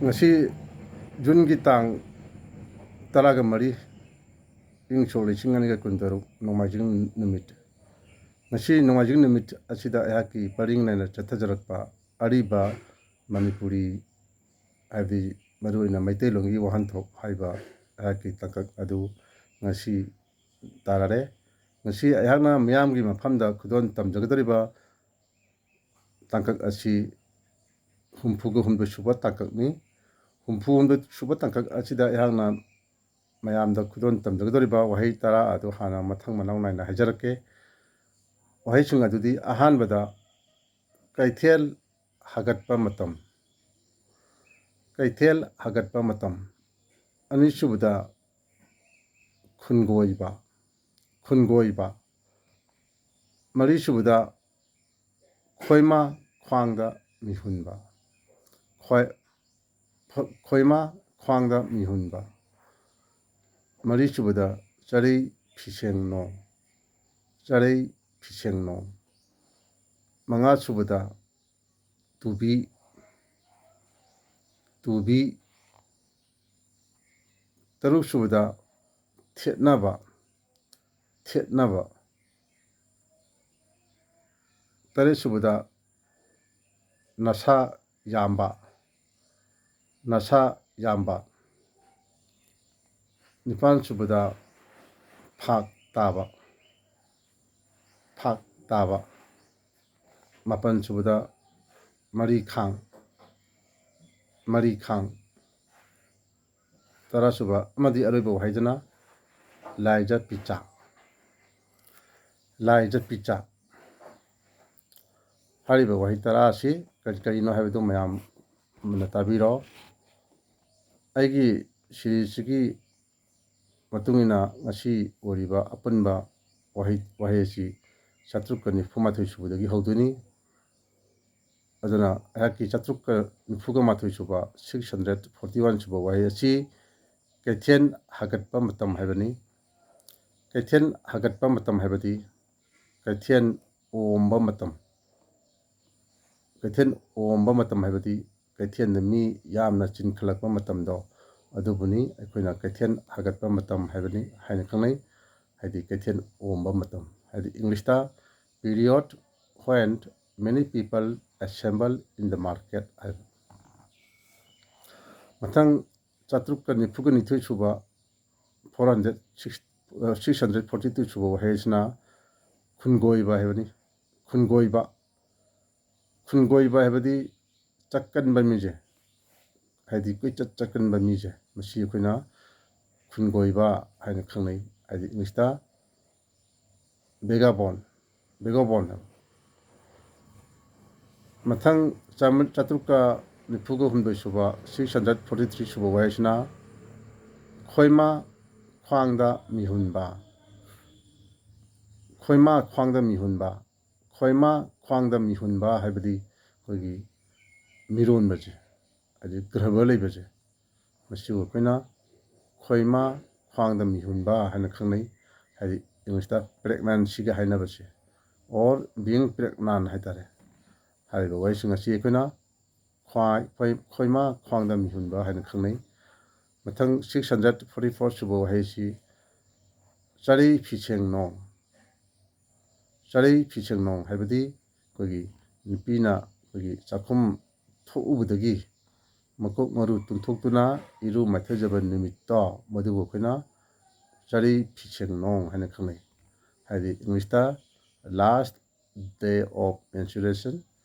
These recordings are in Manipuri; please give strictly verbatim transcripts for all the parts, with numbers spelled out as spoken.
ꯉꯁꯤ ꯖꯨꯟꯒꯤ ꯇꯥꯡ ꯇꯔꯥꯒ ꯃꯔꯤ, ꯏꯪ ꯁꯣꯛ ꯂꯤꯁꯤꯡ ꯑꯅꯤꯒ ꯀꯨꯟꯇꯔꯨꯛ, ꯅꯣꯡꯃꯥꯏꯖꯤꯡ ꯅꯨꯃꯤꯠ꯫ ꯉꯁꯤ ꯅꯣꯡꯃꯥꯏꯖꯤꯡ ꯅꯨꯃꯤꯠ ꯑꯁꯤꯗ ꯑꯩꯍꯥꯛꯀꯤ ꯄꯔꯤꯡ ꯅꯥꯏꯅ ꯆꯠꯊꯖꯔꯛꯄ ꯑꯔꯤꯕ ꯃꯅꯤꯄꯨꯔꯤ, ꯍꯥꯏꯕꯗꯤ ꯃꯔꯨꯑꯣꯏꯅ ꯃꯩꯇꯩꯂꯣꯟꯒꯤ ꯋꯥꯍꯟꯊꯣꯛ ꯍꯥꯏꯕ ꯑꯩꯍꯥꯛꯀꯤ ꯇꯥꯡꯀꯛ ꯑꯗꯨ ꯉꯁꯤ ꯇꯥꯔꯔꯦ꯫ ꯉꯁꯤ ꯑꯩꯍꯥꯛꯅ ꯃꯤꯌꯥꯝꯒꯤ ꯃꯐꯝꯗ ꯈꯨꯗꯣꯜ ꯇꯝꯖꯒꯗꯧꯔꯤꯕ ꯇꯥꯡꯀꯛ ꯑꯁꯤ ꯍꯨꯝꯐꯨꯒ ꯍꯨꯝꯗꯣꯏ ꯁꯨꯕ ꯇꯥꯡꯀꯛꯅꯤ꯫ ꯍꯨꯝꯐꯨ ꯍꯨꯝꯗꯣꯏ ꯁꯨꯕ ꯇꯥꯡꯀꯛ ꯑꯁꯤꯗ ꯑꯩꯍꯥꯛꯅ ꯃꯌꯥꯝꯗ ꯈꯨꯗꯣꯜ ꯇꯝꯖꯒꯗꯧꯔꯤꯕ ꯋꯥꯍꯩ ꯇꯔꯥ ꯑꯗꯨ ꯍꯥꯟꯅ ꯃꯊꯪ ꯃꯅꯥꯎ ꯅꯥꯏꯅ ꯍꯥꯏꯖꯔꯛꯀꯦ꯫ ꯋꯥꯍꯩꯁꯤꯡ ꯑꯗꯨꯗꯤ: ꯑꯍꯥꯟꯕꯗ, ꯀꯩꯊꯦꯜ ꯍꯥꯒꯠꯄ ꯃꯇꯝ꯫ ꯀꯩꯊꯦꯜ ꯍꯥꯒꯠꯄ ꯃꯇꯝ꯫ ꯑꯅꯤꯁꯨꯕꯗ, ꯈꯨꯟꯒꯣꯏꯕ꯫ ꯈꯨꯟꯒꯣꯏꯕ꯫ ꯃꯔꯤꯁꯨꯕꯗ, ꯈꯣꯏꯃꯥ ꯈ꯭ꯋꯥꯡꯗ ꯃꯤꯍꯨꯟꯕ꯫ ꯈꯣꯏ-, ꯈꯣꯏꯃꯥ ꯈ꯭ꯋꯥꯡꯗ ꯃꯤꯍꯨꯟꯕ꯫ ꯃꯔꯤꯁꯨꯕꯗ, ꯆꯔꯩ ꯐꯤꯁꯦꯡꯅꯣ꯫ ꯆꯔꯩ ꯐꯤꯁꯦꯡꯅꯣ꯫ ꯃꯉꯥꯁꯨꯕꯗ, ꯇꯨꯕꯤ꯫ ꯇꯨꯕꯤ꯫ ꯇꯔꯨꯛꯁꯨꯕꯗ, ꯊꯦꯠꯅꯕ꯫ ꯊꯦꯠꯅꯕ꯫ ꯇꯔꯦꯠꯁꯨꯕꯗ, ꯅꯁꯥ ꯌꯥꯝꯕ꯫ ꯅꯁꯥ ꯌꯥꯝꯕ꯫ ꯅꯤꯄꯥꯟꯁꯨꯕꯗ, ꯐꯥꯛ ꯇꯥꯕ꯫ ꯐꯥꯛ ꯇꯥꯕ꯫ ꯃꯥꯄꯟꯁꯨꯕꯗ, ꯃꯔꯤꯈꯥꯡ꯫ ꯃꯔꯤꯈꯥꯡ꯫ ꯇꯔꯥꯁꯨꯕ ꯑꯃꯗꯤ ꯑꯔꯣꯏꯕ ꯋꯥꯍꯩꯗꯨꯅ, ꯂꯥꯏꯖ ꯄꯤꯆꯥ꯫ ꯂꯥꯏꯖ ꯄꯤꯆꯥ꯫ ꯍꯥꯏꯔꯤꯕ ꯋꯥꯍꯩ ꯇꯔꯥ ꯑꯁꯤ ꯀꯔꯤ ꯀꯔꯤꯅꯣ ꯍꯥꯏꯕꯗꯨ ꯃꯌꯥꯝ ꯃꯨꯟꯅ ꯇꯥꯕꯤꯔꯣ꯫ ꯑꯩꯒꯤ ꯁꯤꯔꯤꯖꯁꯤꯒꯤ ꯃꯇꯨꯡ ꯏꯟꯅ ꯉꯁꯤ ꯑꯣꯏꯔꯤꯕ ꯑꯄꯨꯟꯕ ꯋꯥꯍꯩ, ꯋꯥꯍꯩ ꯑꯁꯤ ꯆꯥꯇ꯭ꯔꯨꯛꯀ ꯅꯤꯐꯨ ꯃꯥꯊꯣꯏ ꯁꯨꯕꯗꯒꯤ ꯍꯧꯗꯣꯏꯅꯤ꯫ ꯑꯗꯨꯅ ꯑꯩꯍꯥꯛꯀꯤ ꯆꯥꯇ꯭ꯔꯨꯛꯀ ꯅꯤꯐꯨꯒ ꯃꯥꯊꯣꯏ ꯁꯨꯕ, six hundred forty one ꯁꯨꯕ ꯋꯥꯍꯩ ꯑꯁꯤ ꯀꯩꯊꯦꯜ ꯍꯥꯒꯠꯄ ꯃꯇꯝ ꯍꯥꯏꯕꯅꯤ꯫ ꯀꯩꯊꯦꯜ ꯍꯥꯒꯠꯄ ꯃꯇꯝ ꯍꯥꯏꯕꯗꯤ ꯀꯩꯊꯦꯜ ꯑꯣꯝꯕ ꯃꯇꯝ꯫ ꯀꯩꯊꯦꯜ ꯑꯣꯝꯕ ꯃꯇꯝ ꯍꯥꯏꯕꯗꯤ ꯀꯩꯊꯦꯜꯗ ꯃꯤ ꯌꯥꯝꯅ ꯆꯤꯟꯈꯠꯂꯛꯄ ꯃꯇꯝꯗꯣ, ꯑꯗꯨꯕꯨꯅꯤ ꯑꯩꯈꯣꯏꯅ ꯀꯩꯊꯦꯜ ꯍꯥꯒꯠꯄ ꯃꯇꯝ ꯍꯥꯏꯕꯅꯤ ꯍꯥꯏꯅ ꯈꯪꯅꯩ꯫ ꯍꯥꯏꯗꯤ ꯀꯩꯊꯦꯜ ꯑꯣꯝꯕ ꯃꯇꯝ, ꯍꯥꯏꯗꯤ English ꯇ period when many people assemble in the market ꯍꯥꯏꯕ꯫ ꯃꯊꯪ ꯆꯥꯇ꯭ꯔꯨꯛꯀ ꯅꯤꯐꯨꯒ ꯅꯤꯊꯣꯏ ꯁꯨꯕ, four hundred six, six hundred forty two ꯁꯨꯕ ꯋꯥꯍꯩ ꯑꯁꯤꯅ ꯈꯨꯟꯒꯣꯏꯕ ꯍꯥꯏꯕꯅꯤ꯫ ꯈꯨꯟꯒꯣꯏꯕ, ꯈꯨꯟꯒꯣꯏꯕ ꯍꯥꯏꯕꯗꯤ ꯆꯠꯀꯟꯕ ꯃꯤꯁꯦ, ꯍꯥꯏꯗꯤ ꯀꯣꯏꯆꯠ ꯆꯠꯀꯟꯕ ꯃꯤꯁꯦ, ꯃꯁꯤ ꯑꯩꯈꯣꯏꯅ ꯈꯨꯟꯒꯣꯏꯕ ꯍꯥꯏꯅ ꯈꯪꯅꯩ꯫ ꯍꯥꯏꯗꯤ English ꯇ vagabond, vagabond ꯍꯥꯏꯕ꯫ ꯃꯊꯪ ꯆꯥꯃ-, ꯆꯥꯇ꯭ꯔꯨꯛꯀ ꯅꯤꯐꯨꯒ ꯍꯨꯝꯗꯣꯏ ꯁꯨꯕ, six hundred forty three ꯁꯨꯕ ꯋꯥꯍꯩꯁꯤꯅ ꯈꯣꯏꯃꯥ ꯈ꯭ꯋꯥꯡꯗ ꯃꯤꯍꯨꯟꯕ꯫ ꯈꯣꯏꯃꯥ ꯈ꯭ꯋꯥꯡꯗ ꯃꯤꯍꯨꯟꯕ꯫ ꯈꯣꯏꯃꯥ ꯈ꯭ꯋꯥꯡꯗ ꯃꯤꯍꯨꯟꯕ ꯍꯥꯏꯕꯗꯤ ꯑꯩꯈꯣꯏꯒꯤ ꯃꯤꯔꯣꯟꯕꯁꯦ, ꯍꯥꯏꯗꯤ ꯒꯔꯚ ꯂꯩꯕꯁꯦ, ꯃꯁꯤꯕꯨ ꯑꯩꯈꯣꯏꯅ ꯈꯣꯏꯃꯥ ꯈ꯭ꯋꯥꯡꯗ ꯃꯤꯍꯨꯟꯕ ꯍꯥꯏꯅ ꯈꯪꯅꯩ꯫ ꯍꯥꯏꯗꯤ English ꯇ pregnancy ꯒ ꯍꯥꯏꯅꯕꯁꯦ, or being pregnant ꯍꯥꯏꯇꯥꯔꯦ꯫ ꯍꯥꯏꯔꯤꯕ ꯋꯥꯍꯩꯁꯤꯡ ꯑꯁꯤ ꯑꯩꯈꯣꯏꯅ ꯈ꯭ꯋꯥꯏ-, ꯈꯣꯏ-, ꯈꯣꯏꯃꯥ ꯈ꯭ꯋꯥꯡꯗ ꯃꯤꯍꯨꯟꯕ ꯍꯥꯏꯅ ꯈꯪꯅꯩ꯫ ꯃꯊꯪ six hundred forty four ꯁꯨꯕ ꯋꯥꯍꯩꯁꯤ ꯆꯔꯩ ꯐꯤꯁꯦꯡꯅꯣꯡ꯫ ꯆꯔꯩ ꯐꯤꯁꯦꯡꯅꯣꯡ ꯍꯥꯏꯕꯗꯤ ꯑꯩꯈꯣꯏꯒꯤ ꯅꯨꯄꯤꯅ ꯑꯩꯈꯣꯏꯒꯤ ꯆꯥꯛꯈꯨꯝ ꯊꯣꯛꯎꯕꯗꯒꯤ ꯃꯀꯣꯛ ꯃꯔꯨ ꯇꯨꯝꯊꯣꯛꯇꯨꯅ ꯏꯔꯨ ꯃꯥꯏꯊꯖꯕ ꯅꯨꯃꯤꯠꯇꯣ, ꯃꯗꯨꯕꯨ ꯑꯩꯈꯣꯏꯅ ꯆꯔꯩ ꯐꯤꯁꯦꯡꯅꯣꯡ ꯍꯥꯏꯅ ꯈꯪꯅꯩ꯫ ꯍꯥꯏꯗꯤ English ꯇ last day of menstruation,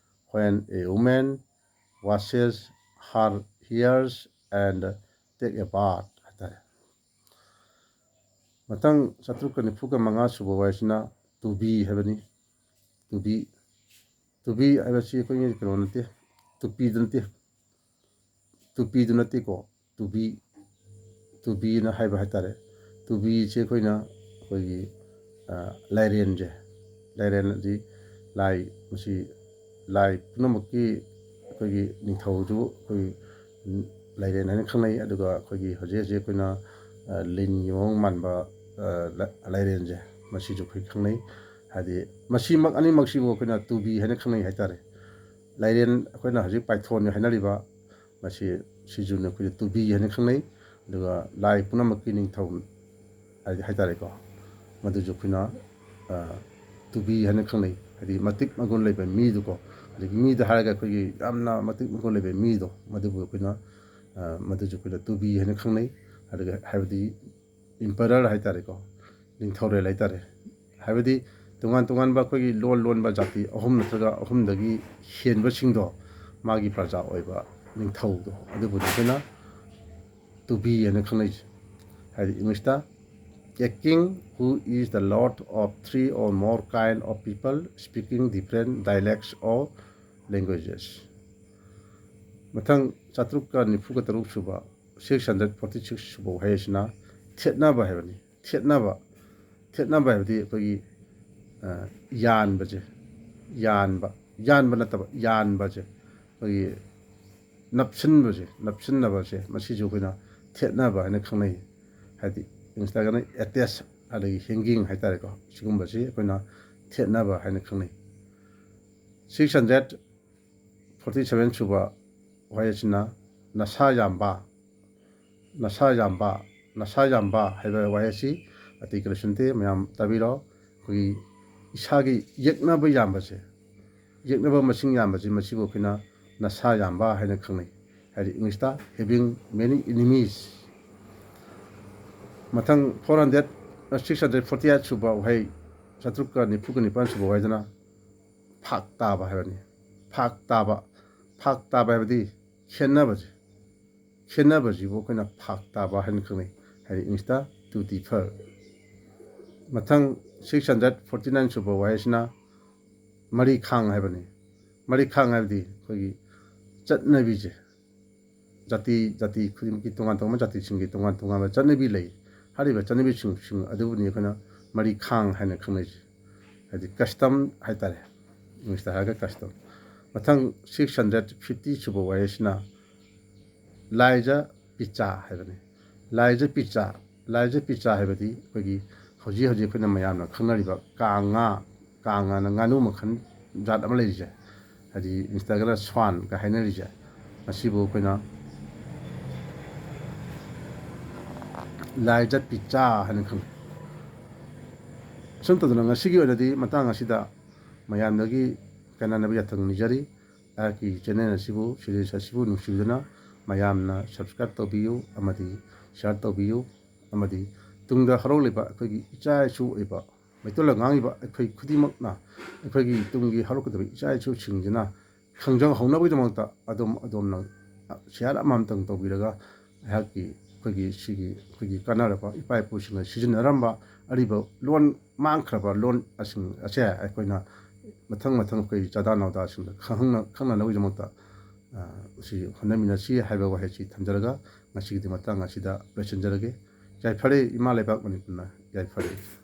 when a woman washes her hairs and take a bath ꯍꯥꯏꯇꯥꯔꯦ꯫ ꯃꯊꯪ ꯆꯥꯇ꯭ꯔꯨꯛꯀ ꯅꯤꯐꯨꯒ ꯃꯉꯥ ꯁꯨꯕ ꯋꯥꯍꯩꯁꯤꯅ ꯇꯨꯕꯤ ꯍꯥꯏꯕꯅꯤ꯫ ꯇꯨꯕꯤ, ꯇꯨꯕꯤ ꯍꯥꯏꯕꯁꯤ ꯑꯩꯈꯣꯏꯒꯤ ꯀꯩꯅꯣ ꯅꯠꯇꯦ, ꯇꯨꯄꯤꯗꯨ ꯅꯠꯇꯦ, ꯇꯨꯄꯤꯗꯨ ꯅꯠꯇꯦꯀꯣ, ꯇꯨꯕꯤ, ꯇꯨꯕꯤꯅ ꯍꯥꯏꯕ ꯍꯥꯏꯇꯥꯔꯦ꯫ ꯇꯨꯕꯤꯁꯦ ꯑꯩꯈꯣꯏꯅ ꯑꯩꯈꯣꯏꯒꯤ, ꯑ, ꯂꯥꯏꯔꯦꯟꯁꯦ, ꯂꯥꯏꯔꯦꯟ ꯑꯗꯤ ꯂꯥꯏ, ꯃꯁꯤ ꯂꯥꯏ ꯄꯨꯝꯅꯃꯛꯀꯤ ꯑꯩꯈꯣꯏꯒꯤ ꯅꯤꯡꯊꯧꯁꯨ ꯑꯩꯈꯣꯏꯒꯤ ꯂꯥꯏꯔꯦꯟ ꯍꯥꯏꯅ ꯈꯪꯅꯩ꯫ ꯑꯗꯨꯒ ꯑꯩꯈꯣꯏꯒꯤ ꯍꯧꯖꯤꯛ ꯍꯧꯖꯤꯛ ꯑꯩꯈꯣꯏꯅ, ꯑ, ꯂꯤꯟꯒꯤ ꯃꯑꯣꯡ ꯃꯥꯟꯕ, ꯑ, ꯂ-, ꯂꯥꯏꯔꯦꯟꯁꯦ, ꯃꯁꯤꯁꯨ ꯑꯩꯈꯣꯏ ꯈꯪꯅꯩ꯫ ꯍꯥꯏꯗꯤ ꯃꯁꯤꯃꯛ ꯑꯅꯤꯃꯛꯁꯤꯕꯨ ꯑꯩꯈꯣꯏꯅ ꯇꯨꯕꯤ ꯍꯥꯏꯅ ꯈꯪꯅꯩ ꯍꯥꯏꯇꯥꯔꯦ꯫ ꯂꯥꯏꯔꯦꯟ, ꯑꯩꯈꯣꯏꯅ ꯍꯧꯖꯤꯛ ꯄꯥꯏꯊꯣꯟꯒ ꯍꯥꯏꯅꯔꯤꯕ, ꯃꯁꯤ, ꯁꯤꯁꯨ ꯑꯩꯈꯣꯏꯅ ꯇꯨꯕꯤ ꯍꯥꯏꯅ ꯈꯪꯅꯩ꯫ ꯑꯗꯨꯒ ꯂꯥꯏ ꯄꯨꯝꯅꯃꯛꯀꯤ ꯅꯤꯡꯊꯧ ꯍꯥꯏꯗꯤ ꯍꯥꯏꯇꯥꯔꯦꯀꯣ, ꯃꯗꯨꯁꯨ ꯑꯩꯈꯣꯏꯅ, ꯑ, ꯇꯨꯕꯤ ꯍꯥꯏꯅ ꯈꯪꯅꯩ꯫ ꯍꯥꯏꯗꯤ ꯃꯇꯤꯛ ꯃꯒꯨꯟ ꯂꯩꯕ ꯃꯤꯗꯨꯀꯣ, ꯑꯗꯒꯤ ꯃꯤꯗ ꯍꯥꯏꯔꯒ ꯑꯩꯈꯣꯏꯒꯤ ꯌꯥꯝꯅ ꯃꯇꯤꯛ ꯃꯒꯨꯟ ꯂꯩꯕ ꯃꯤꯗꯣ, ꯃꯗꯨꯕꯨ ꯑꯩꯈꯣꯏꯅ, ꯑ, ꯃꯗꯨꯁꯨ ꯑꯩꯈꯣꯏꯅ ꯇꯨꯕꯤ ꯍꯥꯏꯅ ꯈꯪꯅꯩ꯫ ꯑꯗꯨꯒ ꯍꯥꯏꯕꯗꯤ emperor ꯍꯥꯏꯇꯥꯔꯦꯀꯣ, ꯅꯤꯡꯊꯧꯔꯦꯜ ꯍꯥꯏꯇꯥꯔꯦ꯫ ꯍꯥꯏꯕꯗꯤ ꯇꯣꯉꯥꯟ ꯇꯣꯉꯥꯟꯕ ꯑꯩꯈꯣꯏꯒꯤ ꯂꯣꯟ ꯂꯣꯟꯕ ꯖꯥꯇꯤ ꯑꯍꯨꯝ ꯅꯠꯇ꯭ꯔꯒ ꯑꯍꯨꯝꯗꯒꯤ ꯍꯦꯟꯕꯁꯤꯡꯗꯣ ꯃꯥꯒꯤ ꯄ꯭ꯔꯖꯥ ꯑꯣꯏꯕ ꯅꯤꯡꯊꯧꯗꯣ, ꯑꯗꯨꯕꯨꯗꯤ ꯑꯩꯈꯣꯏꯅ ꯇꯨꯕꯤ ꯍꯥꯏꯅ ꯈꯪꯅꯩꯁꯦ꯫ ꯍꯥꯏꯗꯤ English ꯇ, "A king who is the lord of three or more kind of people speaking different dialects or languages." ꯃꯊꯪ ꯆꯥꯇ꯭ꯔꯨꯛꯀ ꯅꯤꯐꯨꯒ ꯇꯔꯨꯛ ꯁꯨꯕ, six hundred forty six ꯁꯨꯕ ꯋꯥꯍꯩ ꯑꯁꯤꯅ ꯊꯦꯠꯅꯕ ꯍꯥꯏꯕꯅꯤ꯫ ꯊꯦꯠꯅꯕ, ꯊꯦꯠꯅꯕ ꯍꯥꯏꯕꯗꯤ ꯑꯩꯈꯣꯏꯒꯤ, ꯑ, ꯌꯥꯟꯕꯁꯦ, ꯌꯥꯟꯕ, ꯌꯥꯟꯕ ꯅꯠꯇꯕ, ꯌꯥꯟꯕꯁꯦ, ꯑꯩꯈꯣꯏꯒꯤ ꯅꯞꯁꯤꯟꯕꯁꯦ, ꯅꯞꯁꯤꯟꯅꯕꯁꯦ, ꯃꯁꯤꯁꯨ ꯑꯩꯈꯣꯏꯅ ꯊꯦꯠꯅꯕ ꯍꯥꯏꯅ ꯈꯪꯅꯩ꯫ ꯍꯥꯏꯗꯤ English ꯇꯒꯅ attach, ꯑꯗꯒꯤ hanging ꯍꯥꯏꯇꯥꯔꯦꯀꯣ, ꯁꯤꯒꯨꯝꯕꯁꯤ ꯑꯩꯈꯣꯏꯅ ꯊꯦꯠꯅꯕ ꯍꯥꯏꯅ ꯈꯪꯅꯩ꯫ Six hundred forty seven ꯁꯨꯕ ꯋꯥꯍꯩ ꯑꯁꯤꯅ ꯅꯁꯥ ꯌꯥꯝꯕ, ꯅꯁꯥ ꯌꯥꯝꯕ, ꯅꯁꯥ ꯌꯥꯝꯕ ꯍꯥꯏꯕ ꯋꯥꯍꯩ ꯑꯁꯤ ꯑꯇꯩ ꯀꯔꯤꯁꯨ ꯅꯠꯇꯦ, ꯃꯌꯥꯝ ꯇꯥꯕꯤꯔꯣ꯫ ꯑꯩꯈꯣꯏꯒꯤ ꯏꯁꯥꯒꯤ ꯌꯦꯛꯅꯕ ꯌꯥꯝꯕꯁꯦ, ꯌꯦꯛꯅꯕ ꯃꯁꯤꯡ ꯌꯥꯝꯕꯁꯤ, ꯃꯁꯤꯕꯨ ꯑꯩꯈꯣꯏꯅ ꯅꯁꯥ ꯌꯥꯝꯕ ꯍꯥꯏꯅ ꯈꯪꯅꯩ꯫ ꯍꯥꯏꯗꯤ English ꯇ having many enemies꯫ ꯃꯊꯪ four hundred, six hundred forty eight ꯁꯨꯕ ꯋꯥꯍꯩ, ꯆꯥꯇ꯭ꯔꯨꯛꯀ ꯅꯤꯐꯨꯒ ꯅꯤꯄꯥꯟ ꯁꯨꯕ ꯋꯥꯍꯩꯗꯅ ꯐꯥꯛ ꯇꯥꯕ ꯍꯥꯏꯕꯅꯤ꯫ ꯐꯥꯛ ꯇꯥꯕ, ꯐꯥꯛ ꯇꯥꯕ ꯍꯥꯏꯕꯗꯤ ꯈꯦꯠꯅꯕꯁꯦ, ꯈꯦꯠꯅꯕꯁꯤꯕꯨ ꯑꯩꯈꯣꯏꯅ ꯐꯥꯛ ꯇꯥꯕ ꯍꯥꯏꯅ ꯈꯪꯅꯩ꯫ ꯍꯥꯏꯗꯤ English ꯇ to differ꯫ ꯃꯊꯪ six hundred forty nine ꯁꯨꯕ ꯋꯥꯍꯩꯁꯤꯅ ꯃꯔꯤꯈꯥꯡ ꯍꯥꯏꯕꯅꯤ꯫ ꯃꯔꯤꯈꯥꯡ ꯍꯥꯏꯕꯗꯤ ꯑꯩꯈꯣꯏꯒꯤ ꯆꯠꯅꯕꯤꯁꯦ, ꯖꯥꯇꯤ, ꯖꯥꯇꯤ ꯈꯨꯗꯤꯡꯃꯛꯀꯤ ꯇꯣꯉꯥꯟ ꯇꯣꯉꯥꯟꯕ ꯖꯥꯇꯤꯁꯤꯡꯒꯤ ꯇꯣꯉꯥꯟ ꯇꯣꯉꯥꯟꯕ ꯆꯠꯅꯕꯤ ꯂꯩ꯫ ꯍꯥꯏꯔꯤꯕ ꯆꯠꯅꯕꯤꯁꯤꯡ, ꯁꯤꯡ ꯑꯗꯨꯕꯨꯅꯤ ꯑꯩꯈꯣꯏꯅ ꯃꯔꯤꯈꯥꯡ ꯍꯥꯏꯅ ꯈꯪꯅꯩꯁꯦ꯫ ꯍꯥꯏꯗꯤ custom ꯍꯥꯏꯇꯥꯔꯦ, English ꯇ ꯍꯥꯏꯔꯒ custom꯫ ꯃꯊꯪ six hundred fifty ꯁꯨꯕ ꯋꯥꯍꯩꯁꯤꯅ ꯂꯥꯏꯖ ꯄꯤꯆꯥ ꯍꯥꯏꯕꯅꯤ꯫ ꯂꯥꯏꯖ ꯄꯤꯆꯥ, ꯂꯥꯏꯖ ꯄꯤꯆꯥ ꯍꯥꯏꯕꯗꯤ ꯑꯩꯈꯣꯏꯒꯤ ꯍꯧꯖꯤꯛ ꯍꯧꯖꯤꯛ ꯑꯩꯈꯣꯏꯅ ꯃꯌꯥꯝꯅ ꯈꯪꯅꯔꯤꯕ ꯀꯥꯡ ꯉꯥ, ꯀꯥꯡ ꯉꯥꯅ ꯉꯥꯅꯨ ꯃꯈꯜ ꯖꯥꯠ ꯑꯃ ꯂꯩꯔꯤꯁꯦ, ꯍꯥꯏꯗꯤ ꯏꯪꯂꯤꯁꯇꯒꯅ ꯁ꯭ꯋꯥꯟꯒ ꯍꯥꯏꯅꯔꯤꯁꯦ, ꯃꯁꯤꯕꯨ ꯑꯩꯈꯣꯏꯅ ꯂꯥꯏ ꯆꯠꯄꯤ ꯆꯥ ꯍꯥꯏꯅ ꯈꯪꯅꯩ꯫ ꯑꯁꯨꯝ ꯇꯧꯗꯅ ꯉꯁꯤꯒꯤ ꯑꯣꯏꯅꯗꯤ ꯃꯇꯥꯡ ꯑꯁꯤꯗ ꯃꯌꯥꯝꯗꯒꯤ ꯀꯥꯏꯅꯅꯕ ꯌꯥꯊꯪ ꯅꯤꯖꯔꯤ꯫ ꯑꯩꯍꯥꯛꯀꯤ ꯆꯦꯅꯦꯜ ꯑꯁꯤꯕꯨ, ꯁꯤꯔꯤꯁ ꯑꯁꯤꯕꯨ ꯅꯨꯡꯁꯤꯕꯤꯗꯨꯅ ꯃꯌꯥꯝꯅ ꯁꯕꯁꯀ꯭ꯔꯥꯏꯕ ꯇꯧꯕꯤꯌꯨ ꯑꯃꯗꯤ ꯁꯤꯌꯥꯔ ꯇꯧꯕꯤꯌꯨ, ꯑꯃꯗꯤ ꯇꯨꯡꯗ ꯍꯧꯔꯛꯂꯤꯕ ꯑꯩꯈꯣꯏꯒꯤ ꯏꯆꯥ ꯏꯁꯨ ꯑꯣꯏꯕ ꯃꯩꯇꯩꯂꯣꯟ ꯉꯥꯡꯉꯤꯕ ꯑꯩꯈꯣꯏ ꯈꯨꯗꯤꯡꯃꯛꯅ ꯑꯩꯈꯣꯏꯒꯤ ꯇꯨꯡꯒꯤ ꯍꯧꯔꯛꯀꯗꯕ ꯏꯆꯥ ꯏꯁꯨꯁꯤꯡꯁꯤꯅ ꯈꯪꯖꯍꯧꯅꯕꯒꯤꯗꯃꯛꯇ ꯑꯗꯣꯝ ꯑꯗꯣꯝꯅ ꯁꯤꯌꯥꯔ ꯑꯃꯃꯝꯇꯪ ꯇꯧꯕꯤꯔꯒ ꯑꯩꯍꯥꯛꯀꯤ ꯑꯩꯈꯣꯏꯒꯤ ꯁꯤꯒꯤ ꯑꯩꯈꯣꯏꯒꯤ ꯀꯥꯟꯅꯔꯕ ꯏꯄꯥ ꯏꯄꯨꯁꯤꯡꯅ ꯁꯤꯖꯤꯟꯅꯔꯝꯕ ꯑꯔꯤꯕ ꯂꯣꯟ, ꯃꯥꯡꯈ꯭ꯔꯕ ꯂꯣꯟ ꯑꯁꯤꯡ ꯑꯁꯦ ꯑꯩꯈꯣꯏꯅ ꯃꯊꯪ ꯃꯊꯪ ꯑꯩꯈꯣꯏ ꯆꯥꯗꯥ ꯅꯥꯎꯗꯥꯁꯤꯡꯗ ꯈꯪꯍꯟꯅ-, ꯈꯪꯅꯅꯕꯒꯤꯗꯃꯛꯇ, ꯑ, ꯁꯤ ꯍꯣꯠꯅꯃꯤꯟꯅꯁꯤ ꯍꯥꯏꯕ ꯋꯥꯍꯩꯁꯤ ꯊꯝꯖꯔꯒ ꯉꯁꯤꯒꯤꯗꯤ ꯃꯇꯥꯡ ꯑꯁꯤꯗ ꯂꯣꯏꯁꯤꯟꯖꯔꯒꯦ꯫ ꯌꯥꯏꯐꯔꯦ, ꯏꯃꯥ ꯂꯩꯕꯥꯛ ꯃꯅꯤꯄꯨꯔꯅ ꯌꯥꯏꯐꯔꯦ꯫